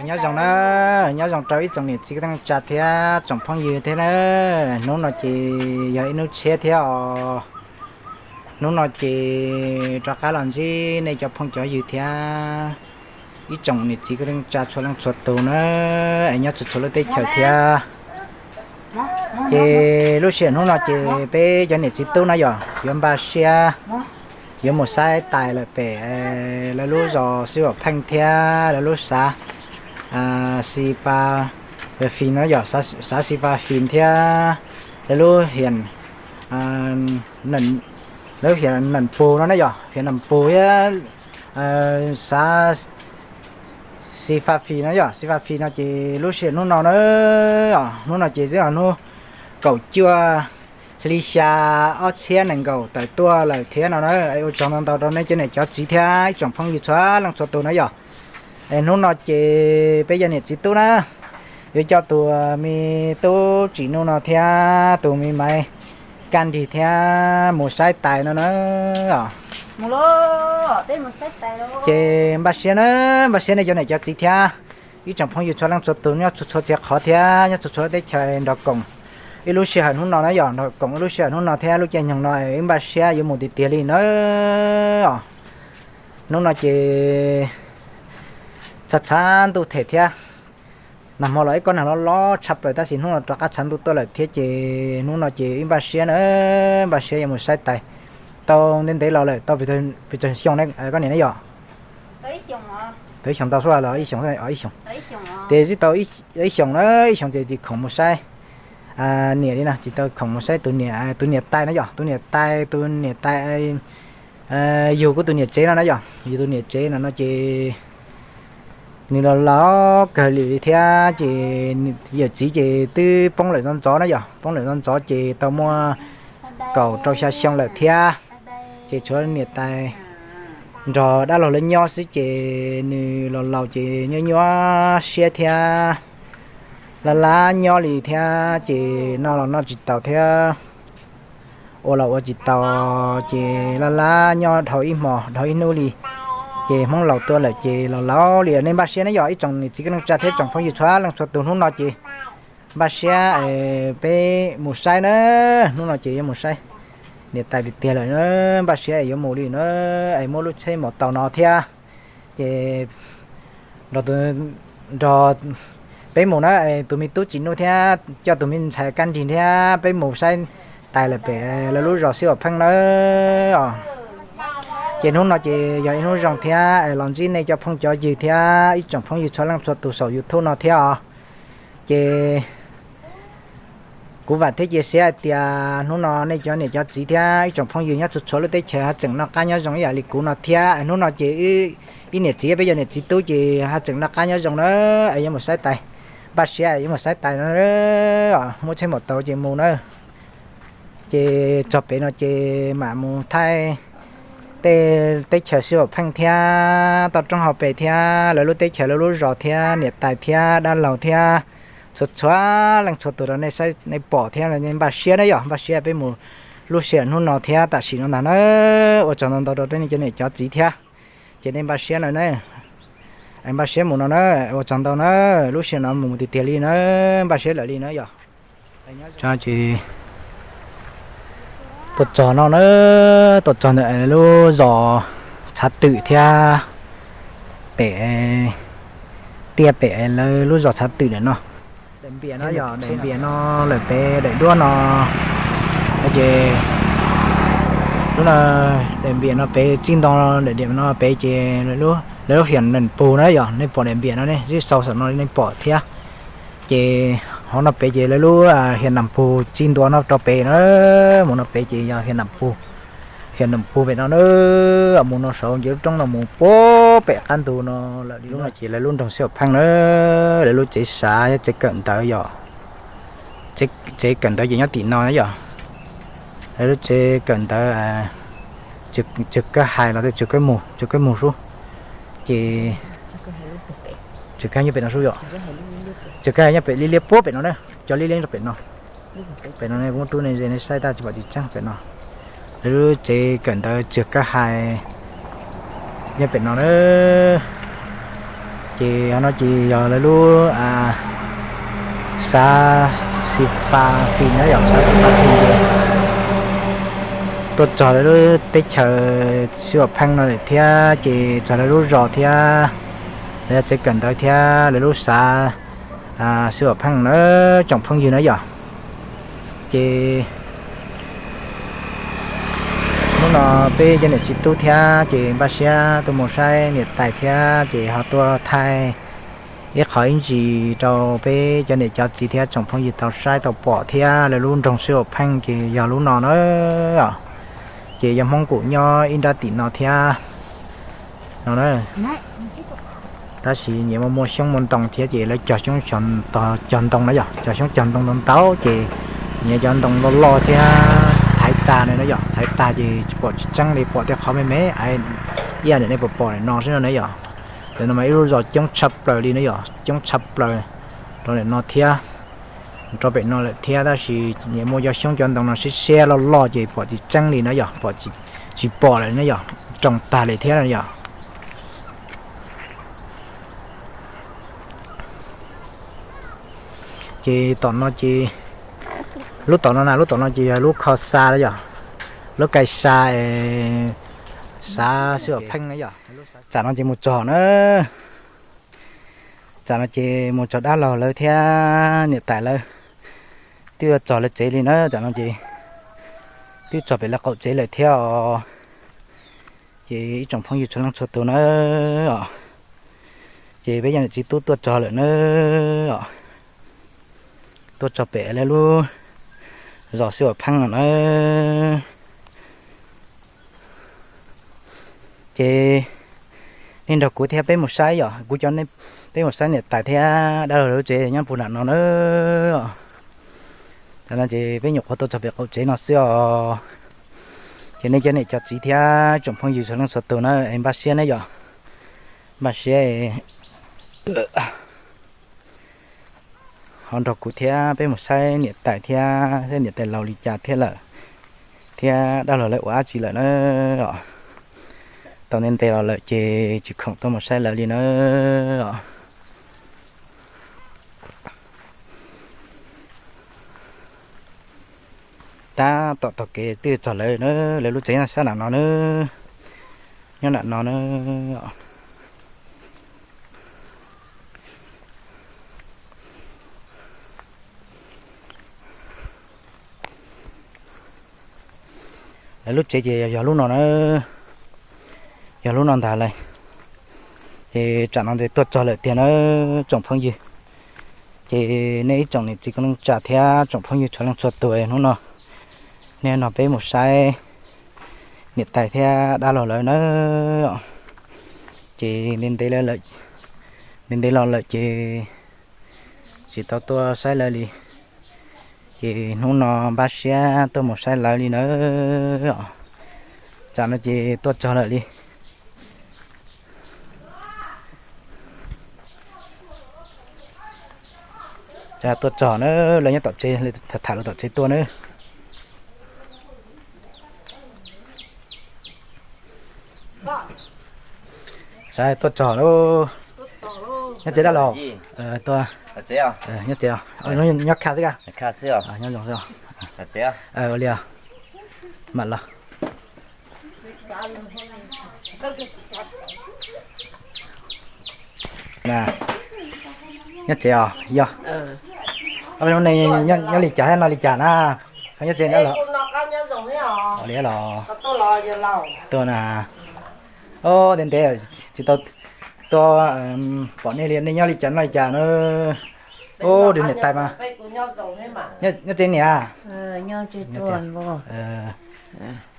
Nyob zoo na, nyob zoo rau ib tsoom niam txiv kwv tij neej tsa thiab tsoom phooj ywg thiab na. Hnub no ces yog ib hnub tshiab thiab os. Hnub no ces rov qab los ntsib nej cov phooj cov ywg thiab ib tsoom niam txiv kwv tij neej tsa txhua leej txhua tus na, es nyob txhua txhua lub teb chaws thiab. Ces lub sij hawm hnub no ces peb cov niam txiv tub na yog yuav npaj siab yuav mus saib tais lawm pem lawv lub zos Xib Vam Pheej thiab lawv lub xav Xi Pa Fim no yog xav Xi Pa Fim thiab lawv lub hiam, lawv hiam Neem Pus no na yog hiam Neem Pus thiab xav Xi Fa Fim no yog Xi Fa Fim no ces lub sij hawm hnub no na, hnub no ces twb yog hnub kaum cuaj hli xya ob txhiab nees nkaum tawm tuaj lawm thiab no na. Ua tsaug ntau ntau rau nej cov niam cov txiv thiab ib tsoom phooj ywg txhua leej txhua tus na yog. Es hnub no ces peb yog niam txiv tub na, yuav coj tus me tub Tsim Nuj no thiab tus me maiv Kaj Nrig thiab mus saib tais no na. Ces npaj siab na, npaj siab nej cov niam cov txiv thiab ib tsoom phooj ywg txhua leej txhua tus nyob txhua txhua txhia qhov thiab nyob txhua txhua teb chaws nrog koom ib lub sij hawm hnub no na yog nrog koom ib lub sij hawm hnub no thiab lub caij nyoog no wb npaj siab yuav mus tiag tiag li na. Hnub no ces txhab txhab ntuj them thiab. Nag hmo los ib kob nag loj loj tshaj plaws tab sis hnub no rov qab txhab ntuj tuaj lawm thiab ces hnub no ces wb npaj siab na, npaj siab yuav mus saib tais. Tau ntev ntev los lawm, tau pes tsawg xyoo koj niam ne yog? Tau ib xyoos ntau xwb los ib xyoos, ib xyoos. Ces twb tau ib xyoos na, ib xyoos ces tsis khoom mus saib niam li no, tsis tau khoom mus saib tus niam, tus niam tais no yog tus niam tais, tus niam tais yug kuv tus niam tsev no na yog yug tus niam tsev no no ces nws los laus kawg li thiab ces yawm txiv ces twb poob lawm ntxov ntxov na yog poob lawm ntxov ntxov ces tau muaj kaum rau xya xyoo lawm thiab. Ces tshuav niam tais nrog dab laug lawv nyob xwb ces nws los laus ces nyuaj nyuaj siab thiab laj laj nyob li thiab ces noj los noj tsis taus thiab ua los ua tsis taus ces laj laj nyob dhau ib hmos dhau ib hnub li. Ces Hmoob laus tuaj lawm ces los laus li nej npaj siab na yog ib tsoom niam txiv kwv tij neej tsa thiab tsoom phooj ywg txhua leej txhua tus hnub no ces npaj siab peb mus saib na, hnub no ces yuav mus saib niam tais tiag tiag lawm na, npaj siab yuav mus li na, es muab lub tsheb maus taus no thiab ces nrog peb mus na, tus me tub Tsim Nuj thiab coj tus me ntxhais Kab Nrig thiab peb mus saib tais lawm pem lawv lub zos Xib Vam Pheej na. Ces hnub no ces yog ib hnub zoo thiab los ntsib nej cov phooj cov ywg thiab ib tsoom phooj ywg txhua leej txhua tus saum YouTube no thiab os. Ces kuv vam thiab cia siab hais tias hnub no nej cov niam cov txiv thiab ib tsoom phooj ywg nyob txhua txhua lub teb chaws haj tseem noj qab nyob zoo ib yam li kuv no thiab. Hnub no ces ib niam txiv peb yog niam txiv tub ces haj tseem noj qab nyob zoo na, es yuav mus saib tais, npaj siab yuav mus saib tais no, muab tsheb maus taus ces mus na. Ces txog pem no ces mam mus thaij tej teb chaws Xib Vam Pheej thiab toj roob hauv pes thiab lawv lub teb chaws lawv lub zos thiab niam tais thiab dab laug thiab txhua txhua leej txhua tus rau nej saib nej pom thiab nej npaj siab na yog npaj siab peb mus lub sij hawm hnub no thiab tam sim no ntag na. Ua tsaug ntau ntau rau nej cov niam cov txiv thiab ces nej npaj siab no na, npaj siab mus no na, ua tsaug ntau na, lub sij hawm no mus tiag tiag li na, npaj siab lawm li na yog. Ces tuaj txog no na, tuaj txog ntawm lub zos Tshav Twm thiab pem, tiaj pem lawv lub zos Tshav Twm ntawm no. Daim npias no yog daim npias no lawm pem daim duab no, ces lub no daim npias no pem txij ntua daim npias no pem ces lawv lub hiam Neem Pug na yog nej pom daim npias no ne, zib xau saum no nej pom thiab. Ces hauv no pem ces lawv lub hiam Neem Pug txij ntua no rau pem na, mus no pem ces yog hiam Neem Pug, hiam Neem Pug pem no na, mus no saud ces lub roob no mus puag pem qab ntug no lawm li no ces lawv lub nroog Xib Vam Pheej na, lawv lub tsev sav tsev kawm ntawv yog, tsev kawm ntawv ces nyob tim no na yog, lawv lub tsev kawm ntawv Tswv Kab Hais los Tswv Kab Mus, Tswv Kab Mus sub, ces Tswv Kab Hais nyob pem no sub yog, Tswv Kab Hais nyob pem liab liab puag pem no na, cov liab liab rau pem no. Pem no nej muab rub nej ze nej saib tab tsis pom tsis tseeb pem no. Lawv lub tsev kawm ntawv Tswv Kab Hais nyob pem no na. Ces no ces yog lawv lub xav xi pa fim na yom, xav xi pa fim ces tuaj txog lawv lub teb chaws Xwb Vam Pheej no lawm thiab, ces txog lawv lub zos thiab, lawv yog tsev kawm ntawv thiab lawv lub xav Xwb Vam Pheej na, tsoom phooj ywg na yom. Ces hnub no peb cov niam txiv tub thiab ces npaj siab tuaj mus saib niam tais thiab ces ho tuaj thaij ib qho ib ntsis rau peb cov niam cov txiv thiab tsoom phooj ywg tau saib tau pom thiab lawv lub nroog Xwb Vam Pheej ces yog lub no na. Ces yog Hmoob Kuj nyob ib nrab tim no thiab no na. Tab sis nyias muaj muaj xyoob muaj ntoo thiab ces lawv cog xyoob cog ntoo na yom, cog xyoob cog ntoo ntau ntau ces nyias cov ntoo loj loj thiab thaiv tag na yom, thaiv tag ces tsis pom tsis tseeb li, pom tej qhov me me ib yam li nej pom pom no xwb no na yom. Ntawm no mas ib lub zos coob tshaj plaws li na yom, coob tshaj plaws rau ntawm no thiab, rau pem no lawm thiab, tab sis nyias muaj cov xyoob cov ntoo no siab siab loj loj ces pom tsis tseeb li na yom, pom tsis pom lawm na yom, roos tag li thiab na yom. Ces tom no ces lub tom no na, lub tom no ces yog lub kho xa na yom, lub kais xa es xav Xwb Vam Pheej na yom. Tsam no ces mus txog na, tsam no ces mus txog dab laug lawv thiab niam tais lawv twb yuav txog lawv tsev li na, tsam no ces twb txog pem lawv qaum tsev lawm thiab os. Ces ib tsoom phooj ywg txhua leej txhua tus na os, ces peb cov niam txiv tub tuaj txog lawm na os, tuaj txog pem lawv lub zos Xwb Vam Pheej no na. Ces nej nrog kuv thiab peb mus saib yom, kuv coj peb mus saib niam tais thiab dab laug lub tsev nyob puag nram no na. Tam no ces peb nyuam qhuav tuaj txog pem qaum tsev no xwb os. Ces nej cov niam cov txiv thiab tsoom phooj ywg txhua leej txhua tus na es npaj siab ne yom, npaj siab ho nrog kuv thiab peb mus saib niam tais thiab, saib niam tais laus li cas thiab lawm, thiab dab laug lawv ua dab tsi lawm na. Tau ntev ntev los lawm ces tsis khoom tuaj mus saib lawv li na. Tab tom tog kev twb txog lawv na, lawv lub tsev nyob sab nram no na, nyob nram no na. Lawv lub tsev ces yog lub no na, yog lub no ntag lauj. Ces tsam no ces tuaj txog lawm tiag na tsoom phooj ywg. Ces nej ib tsoom niam txiv kwv tij neej tsa thiab tsoom phooj ywg txhua leej txhua tus, hnub no nej nrog peb mus saib niam tais thiab dab laug lawv na. Ces ntev ntev los lawm ces tsis tau tuaj saib lawv li. Ces hnub no npaj siab tuaj mus saib lawv li na. Tsam no ces tuaj txog lawm li. Tuaj txog na, lawv nyob tom tsev, tham tham lawv tom tsev tuaj na. Tuaj txog lauj. Nyob tsev dab laug? Tuaj. Nyob tsev, nyob kha xwb. Nyob zoo xwb. Ua li, mam los. Nyob tsev os? Yog. Nyob li cas no li cas na? Koj nyob tsev na los? Ua li los. Tuaj na. Ntev ntev tsis tau tuaj pom nej li, nej nyob li cas no li cas na? Ub, niam tais mas. Nyob tsev niam.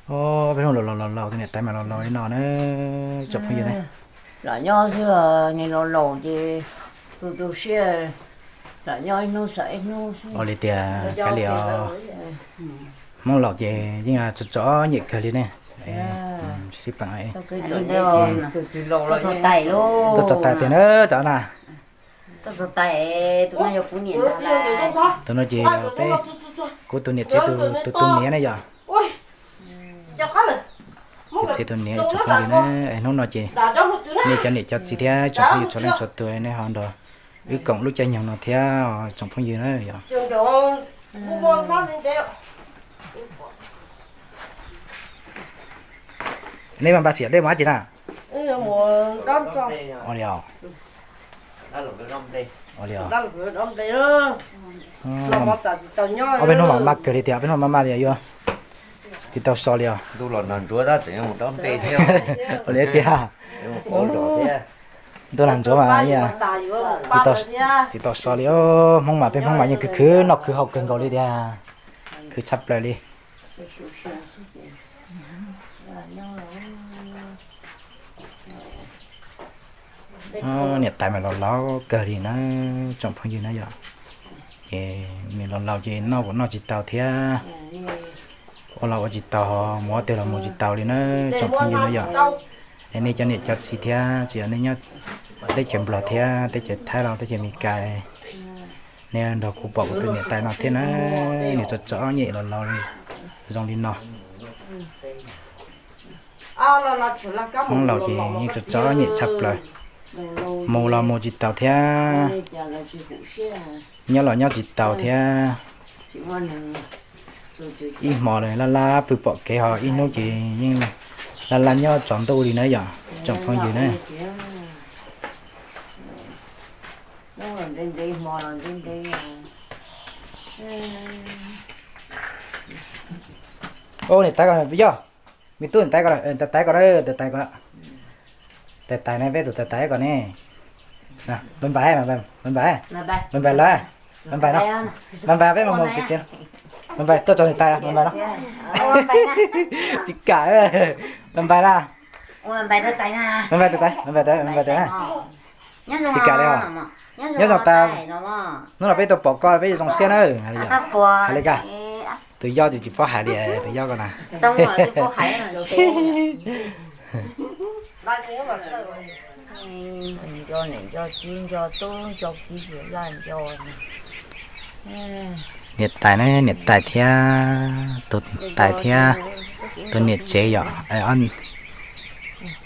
Peb hnub los laus laus tus niam tais mas laus laus li no na, tsoom phooj ywg na. Lam nyob xwb, niam laus laus ces tu tu siab, lam nyob ib hnub xav ib hnub xwb. Ua li tias kav liam os, Hmoob laus ces yeej txom txom nyem kawg li ne. Sib pam. Tuaj txog tais tiag na cov na. Tus no ces peb, kuv tus niam tsev tus tus niam ne yom. Tsoom phooj ywg na, hnub no ces nej cov niam cov txiv thiab tsoom phooj ywg txhua leej txhua tus nej ho nrog wb koom lub caij nyoog no thiab tsoom phooj ywg na yom. Nej mas npaj xiam dej mus dab tsi na? Ua li os. Ua li os. Ob peb hnub mam maj kawg li tias, ob peb hnub mam maj li yuav tsis tau so li os. Ua li tiag. Ntuj nag ntsuav mas tsis tau so li. Hmoob mas peb Hmoob mas yeej khwv khwv noj khwv haus kawg nkaus li tiag, khwv tshaj plaws li. Niam tais mas laus laus kawg li na, tsoom phooj ywg na yom. Ces nws laus laus ces noj kuj noj tsis tau thiab, ua los ua tsis tau, mus ua twg los mus tsis tau li na, tsoom phooj ywg na yom. Es nej cov niam cov txiv thiab tsis yog nej nyob teb chaws Nplog thiab teb chaws Thaib los teb chaws Amelikas, nej nrog kuv pom kuv tus niam tais no thiab na, nws txom txom nyem laus laus zoo li no. Hmoob laus ces yeej txom txom nyem tshaj plaws, mus los mus tsis taus thiab, nyob los nyob tsis taus thiab. Ib hmo laj laj pw pom kev ho ib hnub ces yeej laj laj nyob tsaus ntuj li na yom, tsoom phooj ywg na. Niam tais ko yog, me tub niam tais ko, tais tais ko, tais tais ko, tais tais ne, peb tus tais tais ko ne. Npais npais, npais npais, npais npais los, npais npais no, npais npais peb mus mus, npais npais tuaj txog niam tais, npais npais no. Tsis kam, npais npais na. Npais tais, npais tais, npais tais, npais tais na. Tsis kam li os. Nyob zoo tas, hnub no peb tau pom koj peb zoo siab na. Hais li cas, tus yau ces tsis paub hais li, tus yau ko na. Niam tais na, niam tais thiab tus tais thiab tus niam tsev yom,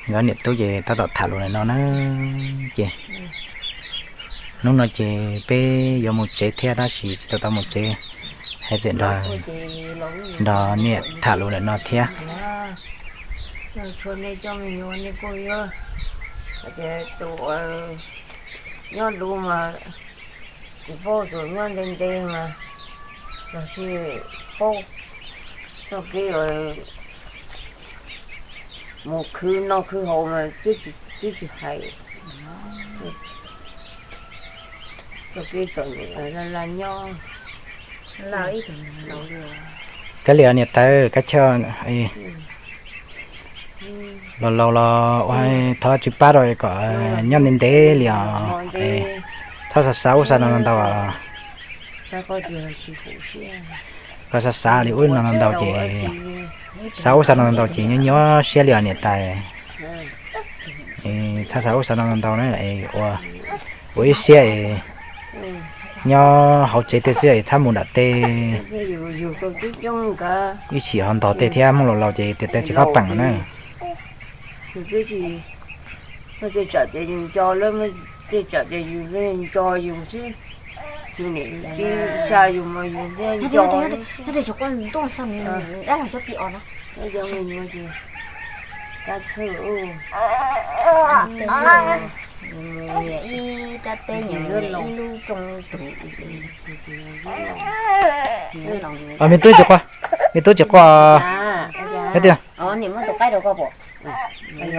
nkawd niam tub ces tab tom tham lus lawm no na. Ces hnub no ces peb yuav mus tsev thiab tab sis tsis tau tau mus tsev, hais tseem nrog niam tham lus lawm no thiab. Txhua nej cov me nyuam nej kuj yog tias tus nyob dub mas tsis paub, tus nyob ntev ntev mas los sis paub txoj kev mus khwv noj khwv haus mas twb tsis hais. Txoj kev txom nyem laj laj nyob. Kav liam niam tais, kav chawj, laus laus los ua thov tsis pab rau kom nyob ntev ntev li os. Txhob xav xav ub xav no ntau. Koj xav xav li ub no ntau ces, xav ub xav no ntau ces nyob nyuaj siab li os niam tais. Txhob xav ub xav no ntau na, ua ib siab nyob hauv tsev tej xwb, txhob mus nram tej. Ib chim ho ntog tej thiab, Hmoob laus laus ces tias tej tsis pab peem na. Tej tsam tias yus nco lawm, tej tsam tias yus nco yus xwb, yus niam tij xa yus mas yus thiaj nco. Ib rab teb nyob ib lub rooj tug. Me tub tsis quaj, me tub tsis quaj. Nyob tias,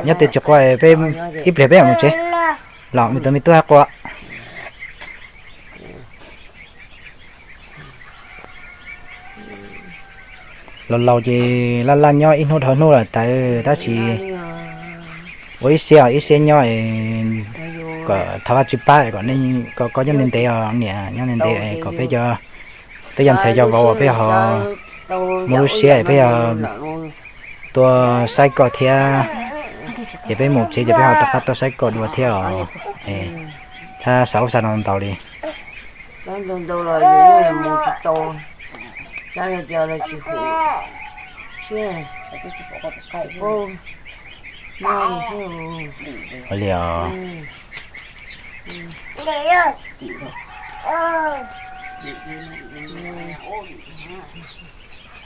nyob tias tsis quaj, peb ib pliag peb mam mus tsev. Los me tub, me tub hais quaj. Laus laus ces laj laj nyob ib hnub dhau hnub lawm tas, tab sis ua ib siab, ib siab nyob kom thov Vajtswv pab kom koj nyob ntev ntev os niam, nyob ntev ntev kom peb cov, peb cov ntxhais cov vauv uas peb ho muaj lub siab peb ho tuaj saib koj thiab, ces peb mus tsev ces peb ho rov qab tuaj saib koj dua thiab os. Txhob xav ub xav no ntau li. Ua li os.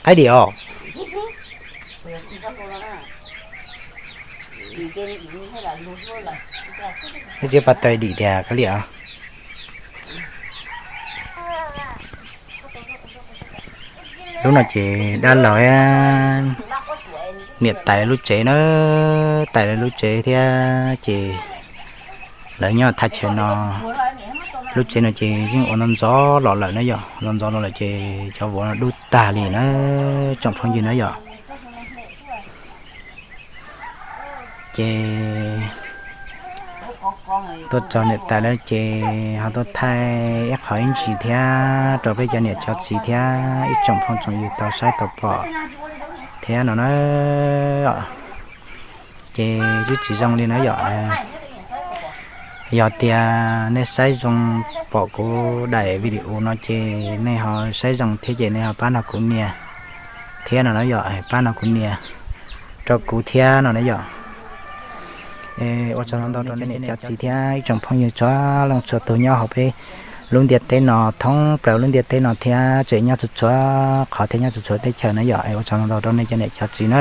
Qaib dim os. Txiv pas taws dim tiag koj li os. Lub no ces dab laug niam tais lub tsev na, tais lawv lub tsev thiab ces lawv nyob thaj chaw no. Lub tsev no ces yeej ua ntxov ntxov los lawm na yom, ntxov ntxov los lawm ces cov vov no dub tag li na, tsoom phooj ywg na yom. Ces tuaj txog niam tais lawv ces ho tuaj thaij ib qho ib ntsis thiab rau peb cov niam cov txiv thiab ib tsoom phooj tsoom ywg tau saib tau pom thiab no na. Ces twb tsis zoo li na yom. Yog tias nej saib zoo pom kuv daim video no ces nej ho saib zoo thiab ces nej ho pab nrog kuv nias thiab no na yom, pab nrog kuv nias rau kuv thiab no na yom. Ua tsaug ntau rau nej niam cov txiv thiab ib tsoom phooj ywg txhua leej txhua tus nyob hauv peb lub ntiaj teb no, thoob plaws lub ntiaj teb no thiab tseem nyob txhua txhua qhov thiab nyob txhua txhua teb chaws na yom. Ua tsaug ntau rau nej cov niam cov txiv na.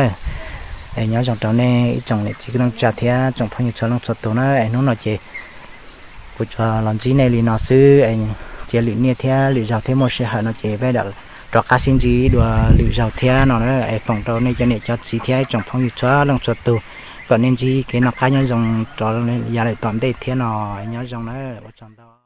Es nyob zoo rau nej ib tsoom niam txiv kwv tij neej tsa thiab tsoom phooj ywg txhua leej txhua tus na. Es hnub no ces kuv tsuas los ntsib nej li no xwb, cia lwm niaj thiab lwm zaug thiab muaj sij hawm no ces peb rov qab sib ntsib dua lwm zaug thiab no na. Es foom rau nej cov niam cov txiv thiab ib tsoom phooj ywg txhua leej txhua tus kom nej ntsib kev noj qab nyob zoo rov yav lawm tom ntej thiab no. Nyob zoo na, ua tsaug ntau.